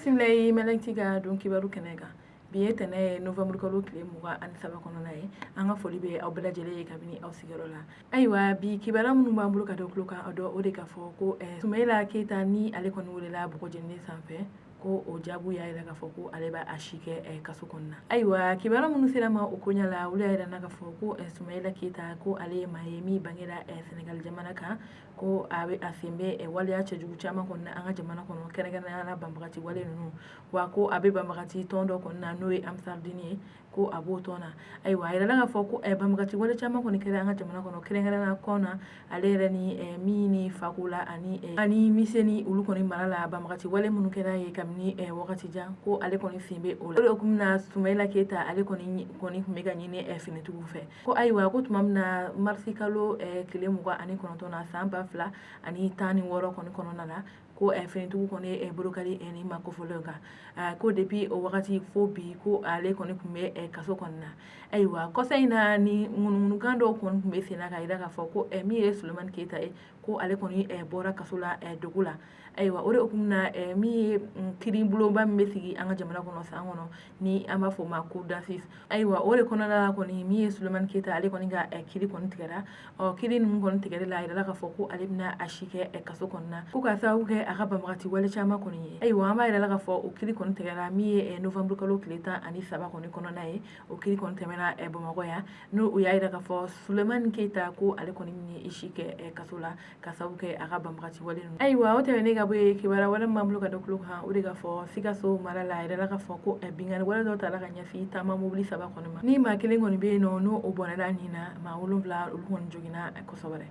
Bisimila ye Mɛlɛti ka don kibaru kɛnɛ kan. Bi ye tɛnɛ ye, novembre kalo tile 23 kɔnɔna ye. An ka foli bɛ aw bɛɛ lajɛlen ye kabini aw sigiyɔrɔ la. Ayiwa, bi kibaruya minnu b'an bolo ka da tulo kan, dɔn o de ka fɔ ko Sumayila Keyita ni ale kɔni welela bɔgɔjeninen sanfɛ, ko o jaabu y'a jira k'a fɔ ko ale b'a a si kɛ kaso kɔnɔna. Ayiwa, kibaruya minnu sera ma o koɲa la, olu y'a jira k'a fɔ ko Sumayila Keyita, ko ale ye maa ye min bangera Senegali jamana kan, ko a bɛ a sen bɛ waleya cɛjugu caman kɔnɔna an ka jamana kɔnɔ, kɛrɛnkɛrɛnnenya la banbagaci wale ninnu. Wa ko a bɛ banbagaci tɔn dɔ kɔnɔna, n'o ye Ansardine ye, ko a b'o tɔn na. Ayiwa, a yirala k'a fɔ ko banbagaci wale caman kɔni kɛra an ka jamana kɔnɔ, kɛrɛnkɛrɛnnenya Kɔna, ale yɛrɛ ni min ni Fakola ani Miseni, olu kɔni mara la. Banbagaci wale minnu kɛra ye kabini wagati jan, ko ale kɔni sen bɛ o la. O de hukumu na, Sumayila Keyita, ale kɔni tun bɛ ka ɲini finitigiw fɛ. Ko ayiwa, ko tuma min na marisi kalo tile 29 na, san 2016 kɔni kɔnɔna na, ko finitigiw kɔni ye bolo kari ni maa kofɔlenw kan, ko depuis o wagati fo bi, ko ale kɔni tun bɛ kaso kɔnɔna na. Ayiwa, kɔsa in na, ni ŋunuŋunukan dɔw kɔni tun bɛ sen na ka jira k'a fɔ ko min ye Sulemani Keyita ye, ko ale kɔni bɔra kaso la dogo la. Ayiwa, o de hukumu na, min ye kiiribulonba min bɛ sigi an ka jamana kɔnɔ san kɔnɔ, ni an b'a fɔ o ma cour d'assises, ayiwa, o de kɔnɔna la kɔni, min ye Sulemani Keyita, ale kɔni ka kiiri kɔni tigɛra. Ɔ kiiri ninnu kɔni tigɛli la, a yirala k'a fɔ ko ale bɛna a si kɛ kaso kɔnɔna, ko ka sababu kɛ a ka banbagaci wale caman kɔni ye. Ayiwa, an b'a yirala k'a fɔ o kiiri kɔni tigɛra min ye novembre kalo tile 13 kɔni kɔnɔna ye. O kiiri kɔni tɛmɛna Bamakɔ yan, n'o u y'a yira k'a fɔ Sulemani Keyita, ko ale kɔni ye i si kɛ kaso la ka sababu kɛ a ka banbagaci wale ninnu. Ayiwa, o tɛmɛnen ka bɔ yen, kibaruya wɛrɛ min b'an bolo ka da tulo kan, o de ka fɔ Sikaso mara la, a yirala k'a fɔ ko binkanni wale dɔ tara ka ɲɛsin taama mobili saba kɔni ma, ni maa kelen kɔni bɛ yen nɔ, n'o o bɔnɛra nin na, maa wolonwula olu kɔni joginna kosɛbɛ.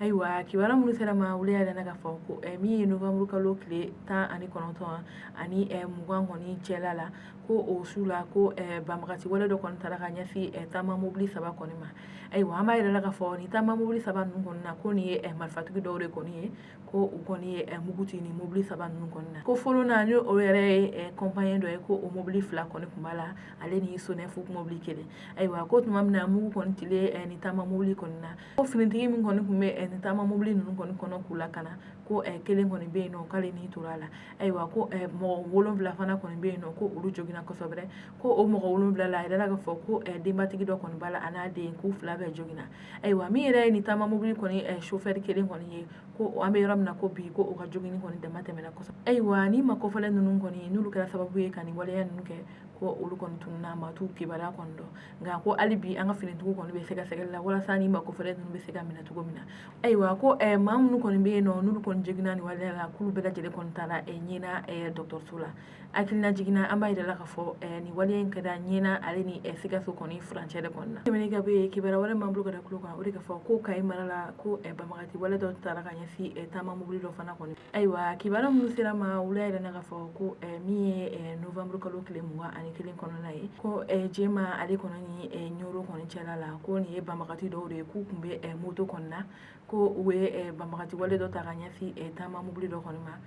Ayiwa, kibaruya minnu sera ma, olu y'a yira k'a fɔ ko min ye novembre kalo tile 19 ani 20 kɔni cɛla la, ko o su la, ko banbagaci wale dɔ kɔni taara ka ɲɛsin taama mobili saba kɔni ma. Ayiwa, an b'a yirala k'a fɔ ni taama mobili saba ninnu kɔni na, ko nin ye marifatigi dɔw de kɔni ye, ko u kɔni ye mugu ci ni mobili saba ninnu kɔni na. Ko fɔlɔ na, ni o yɛrɛ ye compagnie dɔ ye, ko o mobili fila kɔni tun b'a la, ale ni SONEF mobili kelen. Ayiwa, ko tuma min na mugu kɔni cilen ni taama mobili kɔni na, ko finitigi min kɔni tun bɛ ni taama mobili ninnu kɔni kɔnɔ k'u lakana, ko kelen kɔni bɛ yen nɔ, k'ale ni tora a la. Ayiwa, ko mɔgɔ wolonwula fana kɔni bɛ yen nɔ, ko olu joginna kosɛbɛ. Ko o mɔgɔ wolonwula la, a yirala k'a fɔ ko denbatigi dɔ kɔni b'a la, a n'a den, k'u fila bɛɛ joginna. Ayiwa, min yɛrɛ ye ni taama mobili kɔni chauffeur kelen kɔni ye, ko an bɛ yɔrɔ min na ko bi, ko o ka joginni kɔni dama tɛmɛna kosɛbɛ. Ayiwa, ni maa kofɔlen ninnu kɔni, n'olu kɛra sababu ye ka nin waleya ninnu kɛ, ko olu kɔni tununna, maa t'u kibaruya kɔni dɔn. Nka ko hali bi an ka finitigiw kɔni bɛ sɛgɛsɛgɛli la walasa ni maa kofɔlen ninnu bɛ se ka minɛ cogo min na. Ayiwa, ko maa minnu kɔni bɛ yen nɔ, n'olu kɔni joginna nin waleya la, k'olu bɛɛ lajɛlen kɔni taara Ɲɛna dɔgɔtɔrɔso la. Hakilina jiginna, an b'a yira la k'a fɔ nin waleya in kɛra Ɲɛna, ale ni Sikaso kɔni furancɛ de kɔni na. Tɛmɛnen ka bɔ yen, kibaruya wɛrɛ m'an bolo ka da tulo kan, o de ka fɔ ko Kayi mara la, ko banbagaci wale dɔ taara ka ɲɛsin taama mobili dɔ fana kɔni. Ayiwa, kibaruya minnu sera ma, olu y'a yira k'a fɔ ko min ye novembre kalo tile 21 kɔnɔna ye, ko Jema, ale kɔni ni Ɲoro kɔni cɛla la, ko nin ye banbagaci dɔw de ye, k'u tun bɛ moto kɔni na, ko u ye banbagaci wale dɔ ta ka ɲɛsin taama mobili dɔ kɔni ma.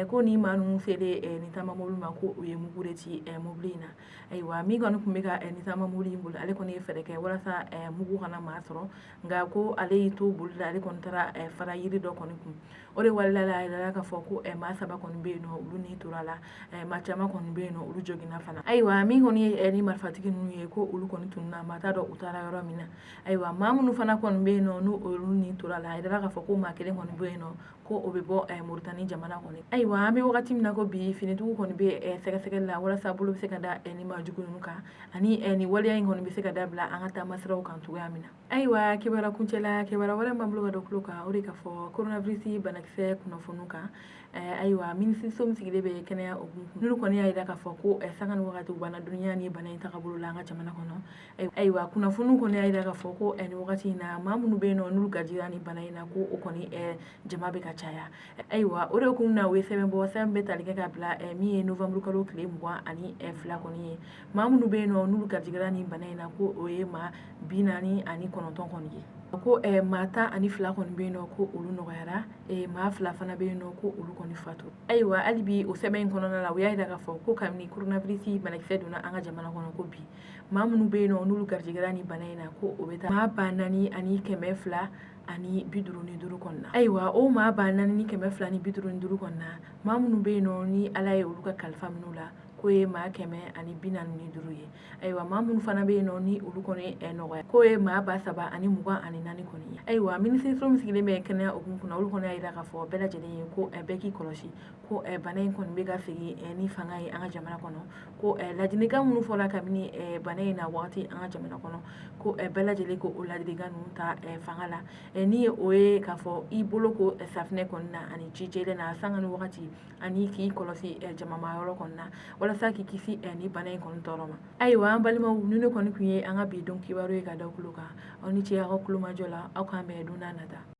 Ko ni maa ninnu selen ni taama mobili ma, ko u ye mugu de ci mobili in na. Ayiwa, min kɔni tun bɛ ka ni taama mobili in boli, ale kɔni ye fɛɛrɛ kɛ walasa mugu kana maa sɔrɔ. Nka ko ale y'i to boli la, ale kɔni taara fara yiri dɔ kɔni kun. O de waleya la, a yirala k'a fɔ ko maa saba kɔni bɛ yen nɔ, olu ni tora la, maa caman kɔni bɛ yen nɔ, olu joginna fana. Ayiwa, min kɔni ye ni marifatigi ninnu ye, ko olu kɔni tununna, maa t'a dɔn u taara yɔrɔ min na. Ayiwa, maa minnu fana kɔni bɛ yen nɔ, n'u olu ni tora la, a yirala k'a fɔ ko maa kelen kɔni bɛ yen nɔ, ko o bɛ bɔ Moritani jamana kɔni. Ayiwa, an bɛ wagati min na ko bi, finitigiw kɔni bɛ sɛgɛsɛgɛli la walasa bolo bɛ se ka da ni maa jugu ninnu kan, ani nin waleya in kɔni bɛ se ka dabila an ka taamasiraw kan cogoya min na. Ayiwa, kibaruya kuncɛla, kibaruya wɛrɛ m'an bolo ka da tulo kan, o de ka fɔ coronavirus banakisɛ kunnafoniw kan. Ayiwa, minisiriso min sigilen bɛ kɛnɛya o kun, n'olu kɔni y'a jira k'a fɔ ko sanga ni wagati u banna duniya ni bana in tagabolo la an ka jamana kɔnɔ. Ayiwa, kunnafoniw kɔni y'a jira k'a fɔ ko nin wagati in na, maa minnu bɛ yen nɔ, n'olu gajira ni bana in na, ko o kɔni jama bɛ ka caya. Ayiwa, o de kun na, u ye sɛbɛn bɔ, sɛbɛn bɛ tali kɛ ka bila min ye novembre kalo tile 22 kɔni ye. Maa minnu bɛ yen nɔ, n'olu garijɛgɛra ni bana in na, ko o ye maa 49 kɔni ye. Ko maa 12 kɔni bɛ yen nɔ, ko olu nɔgɔyara, maa fila fana bɛ yen nɔ, ko olu kɔni fatu. Ayiwa, hali bi o sɛbɛn in kɔnɔna la, u y'a jira k'a fɔ ko kabini coronavirus banakisɛ donna an ka jamana kɔnɔ, ko bi maa minnu bɛ yen nɔ, n'olu garijɛgɛra ni bana in na, ko o bɛ taa maa 4100. ani 55 kɔni na. Ayiwa, o maa 4255 kɔni na, maa minnu bɛ yen nɔ ni Ala ye olu ka kalifa minɛ u la, k'o ye maa 145 ye. Ayiwa, maa minnu fana bɛ yen nɔ ni olu kɔni nɔgɔya, k'o ye maa 3024 kɔni ye. Ayiwa, minisiriso min sigilen bɛ kɛnɛya hukumu kunna, olu kɔni y'a jira k'a fɔ bɛɛ lajɛlen ye ko bɛɛ k'i kɔlɔsi, ko bana in kɔni bɛ ka segin ni fanga ye an ka jamana kɔnɔ, ko ladilikan minnu fɔra kabini bana in na wagati an ka jamana kɔnɔ, ko bɛɛ lajɛlen ko o ladilikan ninnu ta fanga la, ni o ye k'a fɔ i bolo ko safinɛ kɔni na ani ji jɛlen na sanga ni wagati, ani k'i kɔlɔsi jamama yɔrɔ kɔni na walasa k'i kisi ni bana in kɔni tɔɔrɔ ma. Ayiwa, an balimaw, nin ne kɔni tun ye an ka bi don kibaru ye ka da tulo kan. Aw ni ce aw ka tulomajɔ la. Aw k'an bɛn don n'a nata.